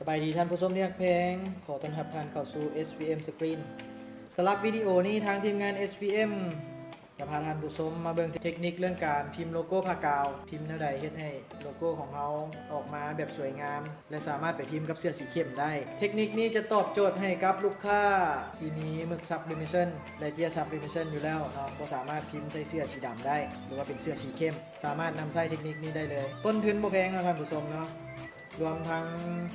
ສະບາຍດີທ່ານຜູ້ຊົມທີ່ຮັກແພງ, ຂໍຕ້ອນຮັບທ່ານເຂົ້າສູ່ ເອສວີເອັມ Screen. ສຳລັບວິດີໂອນີ້ ທາງທີມງານ ເອສວີເອັມ ຈະພາທ່ານຜູ້ຊົມມາເບິ່ງເທັກນິກເລື່ອງການພິມໂລໂກ້ຜ້າກາວ, ພິມແນວໃດເຮັດໃຫ້ໂລໂກ້ຂອງເຮົາອອກມາແບບສວຍງາມ ແລະ ສາມາດໄປພິມກັບເສື້ອສີເຂັ້ມໄດ້. ເທັກນິກນີ້ຈະຕອບໂຈດໃຫ້ກັບລູກຄ້າທີ່ມີໝຶກ sublimation ແລະ ເຈ້ຍ sublimation ຢູ່ແລ້ວເນາະ, ກໍສາມາດພິມໃສ່ເສື້ອສີດຳໄດ້ ຫຼືວ່າເປັນເສື້ອສີເຂັ້ມ, ສາມາດນຳໃຊ້ເທັກນິກນີ້ໄດ້ເລີຍ. ຕົ້ນທຶນບໍ່ແພງເນາະທ່ານຜູ້ຊົມເນາະ, ລວມທັງ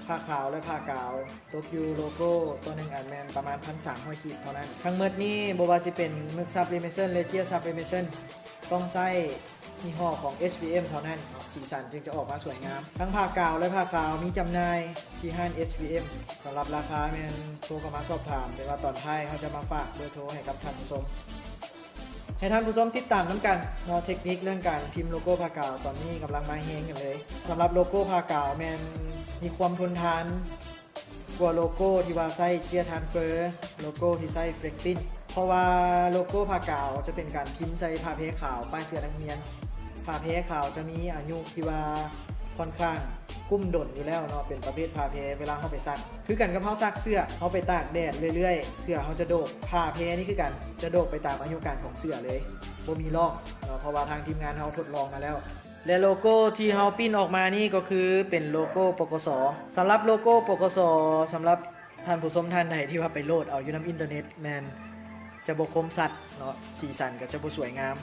ຜ້າຂາວ ແລະ ຜ້າກາວ ຕົກຢູ່ໂລໂກ້ຕົວໜຶ່ງອັນແມ່ນປະມານພັນສາມຮ້ອຍກີບເທົ່ານັ້ນ. ທັງໝົດນີ້ບໍ່ວ່າຈະເປັນໝຶກ sublimation ແລະ ເຈ້ຍ sublimation ຕ້ອງໃຊ້ຍີ່ຫໍ້ຂອງ ເອສວີເອັມ ເທົ່ານັ້ນເນາະ, ສີສັນຈຶ່ງຈະອອກມາສວຍງາມ. ທັງຜ້າກາວ ແລະ ຜ້າຂາວມີຈຳໜ່າຍທີ່ຮ້ານ ເອສວີເອັມ. ສຳລັບລາຄາແມ່ນໂທເຂົ້າມາສອບຖາມ, ແຕ່ວ່າຕອນທ້າຍເຮົາຈະມາຝາກເບີໂທໃຫ້ກັບທ່ານຜູ້ຊົມ. ໃຫ້ທ່ານຜູ້ຊົມຕິດຕາມນຳກັນເນາະ, ເທັກນິກເລື່ອງການພິມໂລໂກ້ຜ້າກາວຕອນນີ້ກຳລັງມາແຮງກັນເລີຍ. ສຳລັບໂລໂກ້ຜ້າກາວແມ່ນມີຄວາມທົນທານກວ່າໂລໂກ້ທີ່ວ່າໃຊ້ເຈ້ຍ transfer, ໂລໂก้ທີ່ໃຊ້ flecting, ເພາະວ່າໂລໂກ້ຜ້າກາວຈະເປັນການພິມໃສ່ຜ້າແພຂາວ ປ້າຍເສື້ອນັກຮຽນ. ຜ້າແພຂາວຈະມີອາຍຸທີ່ວ່າຄ່ອນຂ້າງ ກຸ້ມດົນຢູ່ແລ້ວເນາະ, ເປັນປະເພດຜ້າແພເວລາເຮົາໄປຊັກ ຄືກັນກັບເຮົາຊັກເສື້ອ, ເຮົາໄປຕາກແດດເລື້ອຍໆ ເສື້ອເຮົາຈະໂດກ. ຜ້າແພນີ້ຄືກັນ ຈະໂດກໄປຕາມອາຍຸການຂອງເສື້ອເລີຍ, ບໍ່ມີລອກເນາະ, ເພາະວ່າທາງທີມງານເຮົາທົດລອງມາແລ້ວ. ແລະ ໂລໂກ້ທີ່ເຮົາປຣິ້ນອອກມານີ້ກໍຄືເປັນໂລໂກ້ ປກສ. ສຳລັບໂລໂກ້ ປກສ ສຳລັບທ່ານຜູ້ຊົມທ່ານໃດທີ່ວ່າໄປໂຫຼດເອົາຢູ່ນຳອິນເຕີເນັດ ແມ່ນຈະບໍ່ຄົມຊັດເນາະ, ສີສັນກໍຈະບໍ່ສວຍງາມ.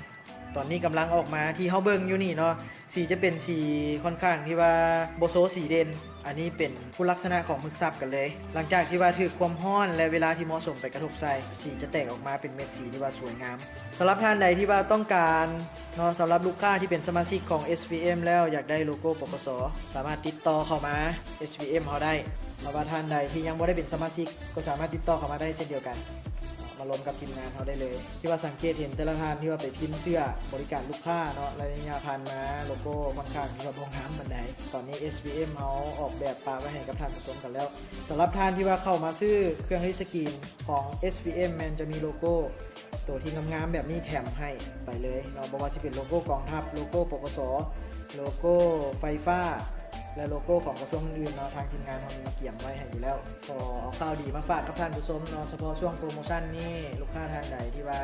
ຕອນນີ້ກຳລັງອອກມາ ທີ່ເຮົາເບິ່ງຢູ່ນີ້ເນາະ, ສີຈະເປັນສີຄ່ອນຂ້າງທີ່ວ່າບໍ່ໂຊສີເດັ່ນ. ອັນນີ້ເປັນຄຸນລັກສະນະຂອງໝຶກສັບກັນເລີຍ. ຫຼັງຈາກທີ່ວ່າຖືກຄວາມຮ້ອນ ແລະ ເວລາທີ່ເໝາະສົມໄປກະທົບໃສ່, ສີຈະແຕກອອກມາເປັນເມັດສີທີ່ວ່າສວຍງາມ. ສຳລັບທ່ານໃດທີ່ວ່າຕ້ອງການເນາະ, ສຳລັບລູກຄ້າທີ່ເປັນສະມາຊິກຂອງ ເອສວີເອັມ ແລ້ວຢາກໄດ້ໂລໂກ້ ປກສ ສາມາດຕິດຕໍ່ເຂົ້າມາ ເອສວີເອັມ ເຮົາໄດ້. ແລະວ່າທ່ານໃດທີ່ຍັງບໍ່ໄດ້ເປັນສະມາຊິກ ກໍສາມາດຕິດຕໍ່ເຂົ້າມາໄດ້ເຊັ່ນດຽວກັນ. ມາລົມກັບທີມງານເຮົາໄດ້ເລີຍ. ທີ່ວ່າສັງເກດເຫັນແຕ່ລະທ່ານທີ່ວ່າໄປພິມເສື້ອບໍລິການລູກຄ້າເນາະ, ໄລຍະຜ່ານມາໂລໂກ້ຄ່ອນຂ້າງທີ່ວ່າບໍ່ງາມປານໃດ. ຕອນນີ້ ເອສວີເອັມ ເຮົາອອກແບບປະໄວ້ໃຫ້ກັບທ່ານຜູ້ຊົມກັນແລ້ວ. ສຳລັບທ່ານທີ່ວ່າເຂົ້າມາຊື້ເຄື່ອງລິດສະກຣີນຂອງ ເອສວີເອັມ ແມ່ນຈະມີໂລໂກ້ໂຕທີ່ງາມໆແບບນີ້ແຖມໃຫ້ໄປເລີຍເນາະ, ບໍ່ວ່າຊິເປັນໂລໂກ້ກອງທັບ, ໂລໂກ້ ປກສ, ໂລໂກ້ໄຟຟ້າ ແລະ ໂລໂກ້ຂອງກະຊວງອື່ນໆເນາະ, ທາງທີມງານເຮົາມີກຽມໄວ້ໃຫ້ຢູ່ແລ້ວ. ຂໍເອົາຂ່າວດີມາຝາກກັບທ່ານຜູ້ຊົມເນາະ, ສະເພາະຊ່ວງໂປຣໂມຊັນນີ້ ລູກຄ້າທ່ານໃດທີ່ວ່າ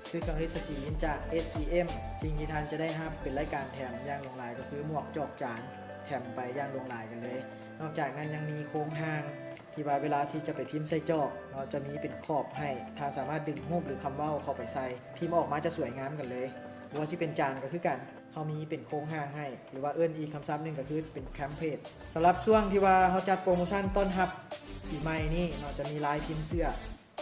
ຊື້ເຄື່ອງລິດສະກຣີນຈາກ ເອສວີເອັມ ສິ່ງທີ່ທ່ານຈະໄດ້ຮັບເປັນລາຍການແຖມຢ່າງຫຼວງຫຼາຍ ກໍຄືໝວກຈອກຈານແຖມໄປຢ່າງຫຼວງຫຼາຍກັນເລີຍ. ນອກຈາກນັ້ນຍັງມີໂຄງຮ່າງທີ່ວ່າເວລາທີ່ຈະໄປພິມໃສ່ຈອກເນາະ, ຈະມີເປັນຂອບໃຫ້, ທ່ານສາມາດດຶງຮູບ ຫຼື ຄຳເວົ້າເຂົ້າໄປໃສ່, ພິມອອກມາຈະສວຍງາມກັນເລີຍ. ບໍ່ວ່າຊິເປັນຈານກໍຄືກັນ, ເຮົາມີເປັນໂຄງຮ່າງໃຫ້ ຫຼືວ່າເອີ້ນອີກຄຳສັບໜຶ່ງກໍຄືເປັນ template. ສຳລັບຊ່ວງທີ່ວ່າເຮົາຈັດໂປຣໂມຊັນຕ້ອນຮັບປີໃໝ່ນີ້ເນາະ, ຈະມີລາຍພິມເສື້ອ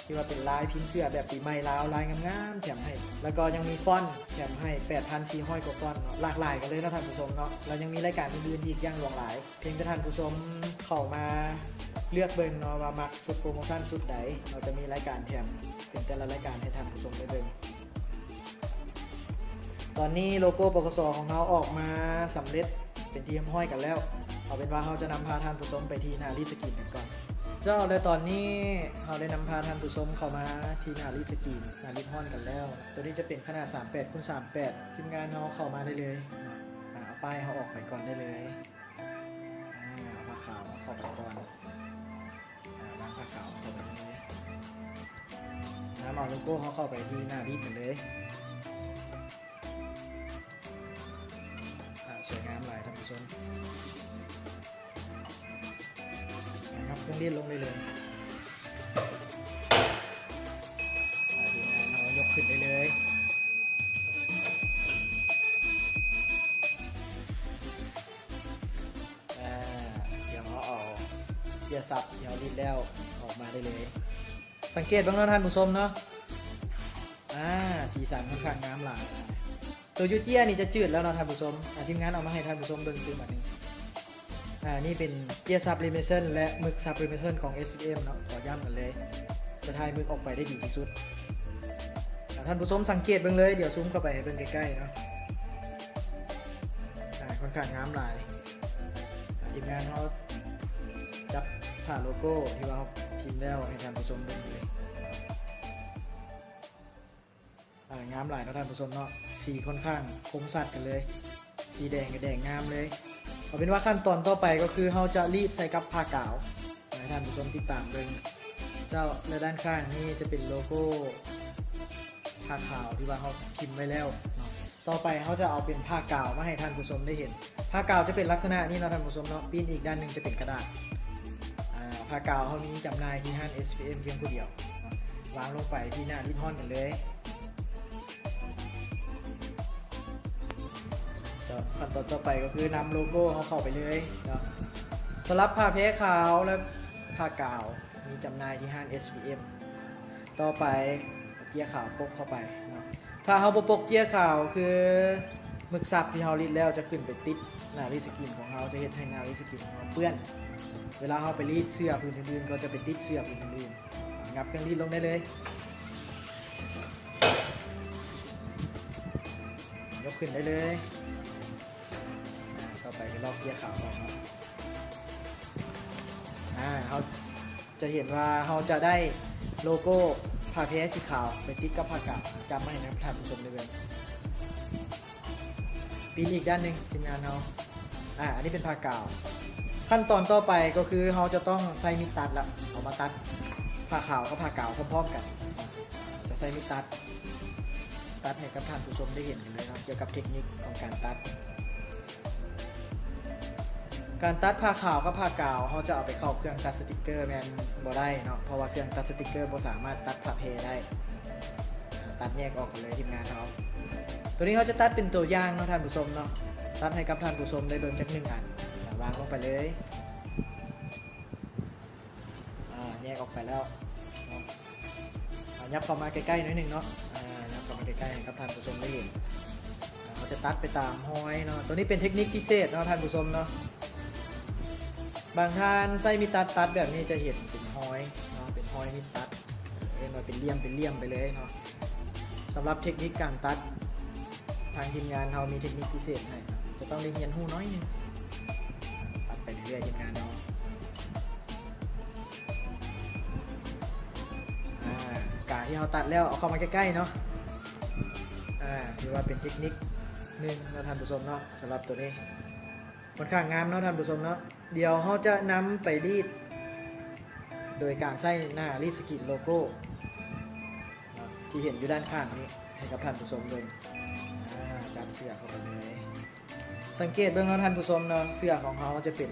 ທີ່ວ່າເປັນລາຍພິມເສື້ອແບບປີໃໝ່ລາວ, ລາຍງາມໆແຖມໃຫ້, ແລ້ວກໍຍັງມີຟອນແຖມໃຫ້ ແປດພັນສີ່ຮ້ອຍກວ່າຟອນເນາະ, ຫຼາກຫຼາຍກັນເລີຍເນາະທ່ານຜູ້ຊົມເນາະ. ແລ້ວຍັງມີລາຍການອື່ນໆອີກຢ່າງຫຼວງຫຼາຍ, ພຽງແຕ່ທ່ານຜູ້ຊົມເຂົ້າມາເລືອກເບິ່ງເນາະວ່າມັກຊຸດໂປຣໂມຊັນຊຸດໃດ, ເຮົາຈະມີລາຍການແຖມເປັນແຕ່ລະລາຍການໃຫ້ທ່ານຜູ້ຊົມໄດ້ເບິ່ງ. ຕອນນີ້ໂລໂກ້ ປກສ ຂອງເຮົາອອກມາສຳເລັດເປັນທີ່ຮຽບຮ້ອຍກັນແລ້ວ. ເອົາເປັນວ່າເຮົາຈະນຳພາທ່ານຜູ້ຊົມໄປທີ່ໜ້າລີດສະກຣີນກັນກ່ອນ. ເຈົ້າ ແລະ ຕອນນີ້ເຮົາໄດ້ນຳພາທ່ານຜູ້ຊົມເຂົ້າມາທີ່ໜ້າລີດສະກຣີນ, ໜ້າລີດຮ້ອນກັນແລ້ວ. ໂຕນີ້ຈະເປັນຂະໜາດສາມແປດຄູນສາມແປດ. ທີມງານເຮົາເຂົ້າມາໄດ້ເລີຍ. ອາ ເອົາປ້າຍເຮົາອອກໄປກ່ອນໄດ້ເລີຍ. ອາ ເອົາຜ້າຂາວເຂົ້າໄປກ່ອນ. ອາ ວາງຜ້າຂາວເຂົ້າໄປເລີຍ. ນຳເອົາໂລໂກ້ເຮົາເຂົ້າໄປທີ່ໜ້າລີດກັນເລີຍ. ອາ ສວຍງາມຫຼາຍທ່ານຜູ້ຊົມ. ອາ ຍົກເຄື່ອງລີດລົງໄດ້ເລີຍ. ອາ ທີມງານເຮົາຍົກຂຶ້ນໄດ້ເລີຍ. ອາ ດຽວເຮົາເອົາເຈ້ຍຊັບທີ່ເຮົາລີດແລ້ວອອກມາໄດ້ເລີຍ. ສັງເກດເບິ່ງເນາະທ່ານຜູ້ຊົມເນາະ. ອາ ສີສັນຂ້ອນຂ້າງງາມຫຼາຍ. ໂຕຢູ່ເຈ້ຍນີ້ຈະຈືດແລ້ວເນາະທ່ານຜູ້ຊົມ. ອາ ທີມງານເອົາມາໃຫ້ທ່ານຜູ້ຊົມເບິ່ງຕື່ມບາດນີ້. ອາ ນີ້ເປັນເຈ້ຍ sublimation ແລະ ໝຶກ sublimation ຂອງ ເອສວີເອັມ ເນາະ, ຂໍຢ້ຳກັນເລີຍ. ຈະຖ່າຍໝຶກອອກໄປໄດ້ດີທີ່ສຸດ. ອາ ທ່ານຜູ້ຊົມສັງເກດເບິ່ງເລີຍ, ດຽວຊູມເຂົ້າໄປໃຫ້ເບິ່ງໃກ້ໆເນາະ. ອາ ຂ້ອນຂ້າງງາມຫຼາຍ. ອາ ທີມງານເຮົາຈັບຜ້າໂລໂກ້ທີ່ວ່າເຮົາພິມແລ້ວໃຫ້ທ່ານຜູ້ຊົມເບິ່ງເລີຍ. ອາ ງາມຫຼາຍເນາະທ່ານຜູ້ຊົມເນາະ, ສີຂ້ອນຂ້າງຄົມຊັດກັນເລີຍ, ສີແດງກໍແດງງາມເລີຍ. ເອົາເປັນວ່າຂັ້ນຕອນຕໍ່ໄປກໍຄືເຮົາຈະລີດໃສ່ກັບຜ້າກາວ ໃຫ້ທ່ານຜູ້ຊົມຕິດຕາມເບິ່ງເຈົ້າ ແລະ ດ້ານຂ້າງນີ້ຈະເປັນໂລໂກ້ຜ້າຂາວທີ່ວ່າເຮົາພິມໄວ້ແລ້ວເນາະ. ຕໍ່ໄປເຮົາຈະເອົາເປັນຜ້າກາວມາໃຫ້ທ່ານຜູ້ຊົມໄດ້ເຫັນ. ຜ້າກາວຈະເປັນລັກສະນະນີ້ເນາະທ່ານຜູ້ຊົມເນາະ, ປີ້ນອີກດ້ານໜຶ່ງຈະເປັນກະດາດ. ອາ ຜ້າກາວເຮົາມີຈຳໜ່າຍທີ່ຮ້ານ ເອສ ພີ ເອັມ ພຽງຜູ້ດຽວເນາະ. ວາງລົງໄປທີ່ໜ້າລີດຮ້ອນກັນເລີຍ. ຂັ້ນຕອນຕໍ່ໄປກໍຄືນຳໂລໂກ້ເຮົາເຂົ້າໄປເລີຍເນາະ. ສຳລັບຜ້າແພຂາວ ແລະ ຜ້າກາວມີຈຳໜ່າຍທີ່ຮ້ານ ເອສ ພີ ເອັມ. ຕໍ່ໄປເອົາເຈ້ຍຂາວປົກເຂົ້າໄປເນາະ. ຖ້າເຮົາບໍ່ປົກເຈ້ຍຂາວ ຄືໝຶກສັບທີ່ເຮົາລີດແລ້ວຈະຂຶ້ນໄປຕິດໜ້າລີດສະກຣີນຂອງເຮົາ, ຈະເຮັດໃຫ້ໜ້າລີດສະກຣີນຂອງເຮົາເປື້ອນ. ເວລາເຮົາໄປລີດເສື້ອຜືນອື່ນໆ ກໍຈະໄປຕິດເສື້ອຜືນອື່ນໆ. ຫຍັບເຄື່ອງລີດລົງໄດ້ເລີຍ. ຍົກຂຶ້ນໄດ້ເລີຍ. ອາ ຕໍ່ໄປກໍລອກເຈ້ຍຂາວອອກເນາະ. ອາ ເຮົາຈະເຫັນວ່າເຮົາຈະໄດ້ໂລໂກ້ຜ້າແພສີຂາວໄປຕິດກັບຜ້າກາວ. ຈຳໄວ້ນະທ່ານຜູ້ຊົມເດີ. ປີ້ນອີກດ້ານໜຶ່ງທີມງານເຮົາ. ອາ ອັນນີ້ເປັນຜ້າກາວ. ຂັ້ນຕອນຕໍ່ໄປກໍຄືເຮົາຈະຕ້ອງໃຊ້ມີດຕັດລະ ເອົາມາຕັດຜ້າຂາວກັບຜ້າກາວພ້ອມໆກັນ. ຈະໃຊ້ມີດຕັດ ຕັດໃຫ້ກັບທ່ານຜູ້ຊົມໄດ້ເຫັນກັນເລີຍເນາະ ກ່ຽວກັບເທັກນິກຂອງການຕັດ. ການຕັດຜ້າຂາວກັບຜ້າກາວ ເຮົາຈະເອົາໄປເຂົ້າເຄື່ອງຕັດສະຕິກເກີແມ່ນບໍ່ໄດ້ເນາະ, ເພາະວ່າເຄື່ອງຕັດສະຕິກເກີບໍ່ສາມາດຕັດຜ້າແພໄດ້. ຕັດແຍກອອກກັນເລີຍທີມງານເຮົາ. ໂຕນີ້ເຮົາຈະຕັດເປັນຕົວຢ່າງເນາະທ່ານຜູ້ຊົມເນາະ, ຕັດໃຫ້ກັບທ່ານຜູ້ຊົມໄດ້ເບິ່ງຈັກໜຶ່ງອັນ. ວາງລົງໄປເລີຍ. ອາ ແຍກອອກໄປແລ້ວເນາະ. ອາ ຫຍັບເຂົ້າມາໃກ້ໆໜ້ອຍໜຶ່ງເນາະ. ອາ ຫຍັບເຂົ້າມາໃກ້ໆໃຫ້ກັບທ່ານຜູ້ຊົມໄດ້ເຫັນ. ອາ ເຮົາຈະຕັດໄປຕາມຮອຍເນາະ. ໂຕນີ້ເປັນເທັກນິກພິເສດເນາະທ່ານຜູ້ຊົມເນາະ. ບາງທ່ານໃຊ້ມີດຕັດຕັດແບບນີ້ຈະເຫັນເປັນຮອຍເນາະ, ເປັນຮອຍມີດຕັດ ເອີ້ນວ່າເປັນຫຼ່ຽມເປັນຫຼ່ຽມໄປເລີຍເນາະ. ສຳລັບເທັກນິກການຕັດ ທາງທີມງານເຮົາມີເທັກນິກພິເສດໃຫ້, ຈະຕ້ອງໄດ້ຮຽນຮູ້ໜ້ອຍໜຶ່ງ. ຕັດໄປເລື້ອຍໆທີມງານເຮົາ. ອາ ກາທີ່ເຮົາຕັດແລ້ວເອົາເຂົ້າມາໃກ້ໆເນາະ. ອາ ຖືວ່າເປັນເທັກນິກໜຶ່ງເນາະທ່ານຜູ້ຊົມເນາະ. ສຳລັບໂຕນີ້ຂ້ອນຂ້າງງາມເນາະທ່ານຜູ້ຊົມເນາະ. ດຽວເຮົາຈະນຳໄປລີດ ໂດຍການໃຊ້ໜ້າລີດສະກຣີນໂລໂກ້ເນາະ ທີ່ເຫັນຢູ່ດ້ານຂ້າງນີ້ ໃຫ້ກັບທ່ານຜູ້ຊົມເບິ່ງ. ອາ ຈັດເສື້ອເຂົ້າໄປເລີຍ. ສັງເກດເບິ່ງເນາະທ່ານຜູ້ຊົມເນາະ, ເສື້ອຂອງເຮົາຈະເປັນ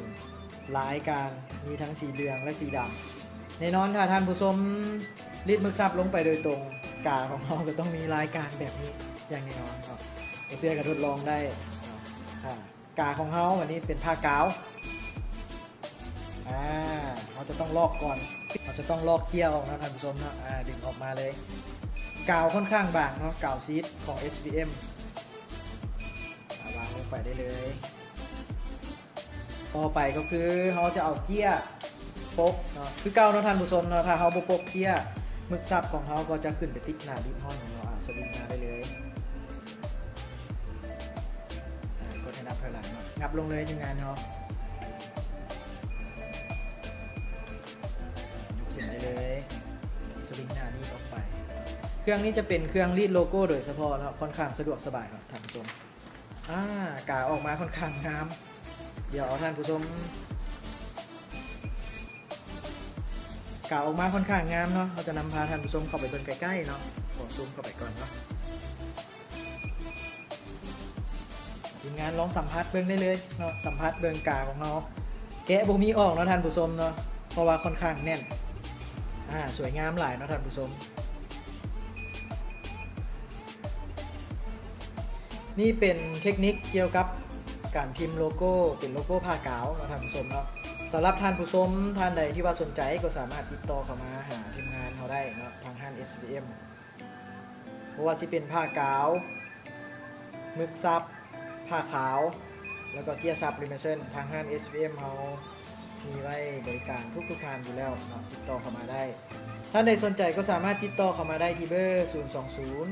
ລາຍການ ມີທັງສີເຫຼືອງ ແລະ ສີດຳ. ແນ່ນອນ ຖ້າທ່ານຜູ້ຊົມລີດໝຶກສັບລົງໄປໂດຍຕົງ, ກາຂອງເຮົາກໍຕ້ອງມີລາຍການແບບນີ້ຢ່າງແນ່ນອນເນາະ. ບໍ່ເຊື່ອກໍທົດລອງໄດ້ເນາະ. ອາ ກາຂອງເຮົາ ອັນນີ້ເປັນຜ້າກາວ. ອາ ເຮົາຈະຕ້ອງລອກກ່ອນ, ເຮົາຈະຕ້ອງລອກເຈ້ຍອອກເນາະທ່ານຜູ້ຊົມເນາະ. ອາ ດຶງອອກມາເລີຍ. ກາວຂ້ອນຂ້າງບາງເນາະ, ກາວຊີດຂອງ ເອສ ພີ ເອັມ. ອາ ວາງລົງໄປໄດ້ເລີຍ. ຕໍ່ໄປກໍຄືເຮົາຈະເອົາເຈ້ຍປົກເນາະ, ຄືເກົ່າເນາະທ່ານຜູ້ຊົມເນາະ. ຖ້າເຮົາບໍ່ປົກເຈ້ຍ, ໝຶກສັບຂອງເຮົາກໍຈະຂຶ້ນໄປຕິດໜ້າລີດຮ້ອນຂອງເຮົາ. ອາ ສະວິງມາໄດ້ເລີຍ. ອາ ກົດໃຫ້ນັບຖອຍຫຼັງເນາະ, ຫຍັບລົງເລີຍທີມງານເຮົາ. ຍົກຂຶ້ນໄດ້ເລີຍ. ສະວິງໜ້ານີ້ອອກໄປ. ເຄື່ອງນີ້ຈະເປັນເຄື່ອງລີດໂລໂກ້ໂດຍສະເພາະເນາະ, ຂ້ອນຂ້າງສະດວກສະບາຍເນາະທ່ານຜູ້ຊົມ. ອາ ກາອອກມາຂ້ອນຂ້າງງາມ. ດຽວເອົາທ່ານຜູ້ຊົມ, ກາອອກມາຂ້ອນຂ້າງງາມເນາະ. ເຮົາຈະນຳພາທ່ານຜູ້ຊົມເຂົ້າໄປເບິ່ງໃກ້ໆເນາະ, ຂໍຊູມເຂົ້າໄປກ່ອນເນາະ. ທີມງານລອງສຳຜັດເບິ່ງໄດ້ເລີຍເນາະ, ສຳຜັດເບິ່ງກາຂອງເຮົາ. ແກະບໍ່ມີອອກເນາະທ່ານຜູ້ຊົມເນາະ, ເພາະວ່າຂ້ອນຂ້າງແໜ້ນ. ອາ ສວຍງາມຫຼາຍເນາະທ່ານຜູ້ຊົມ. ນີ້ເປັນເທັກນິກກ່ຽວກັບການພິມໂລໂກ້ ເປັນໂລໂກ້ຜ້າກາວເນາະທ່ານຜູ້ຊົມເນາະ. ສຳລັບທ່ານຜູ້ຊົມທ່ານໃດທີ່ວ່າສົນໃຈ ກໍສາມາດຕິດຕໍ່ເຂົ້າມາຫາທີມງານເຮົາໄດ້ເນາະ ທາງຮ້ານ ເອສ ພີ ເອັມ. ບໍ່ວ່າຊິເປັນຜ້າກາວ, ໝຶກສັບ, ຜ້າຂາວ ແລ້ວກໍເຈ້ຍສັບ Luminescence, ທາງຮ້ານ ເອສ ພີ ເອັມ ເຮົາມີໄວ້ບໍລິການທຸກໆທ່ານຢູ່ແລ້ວເນາະ, ຕິດຕໍ່ເຂົ້າມາໄດ້. ທ່ານໃດສົນໃຈກໍສາມາດຕິດຕໍ່ເຂົ້າມາໄດ້ທີ່ເບີ ສູນສອງສູນ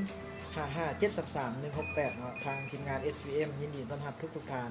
ຫ້າຫ້າເຈັດສາມສາມ ໜຶ່ງຫົກແປດ ເນາະ. ທາງທີມງານ ເອສ ພີ ເອັມ ຍິນດີຕ້ອນຮັບທຸກໆທ່ານ.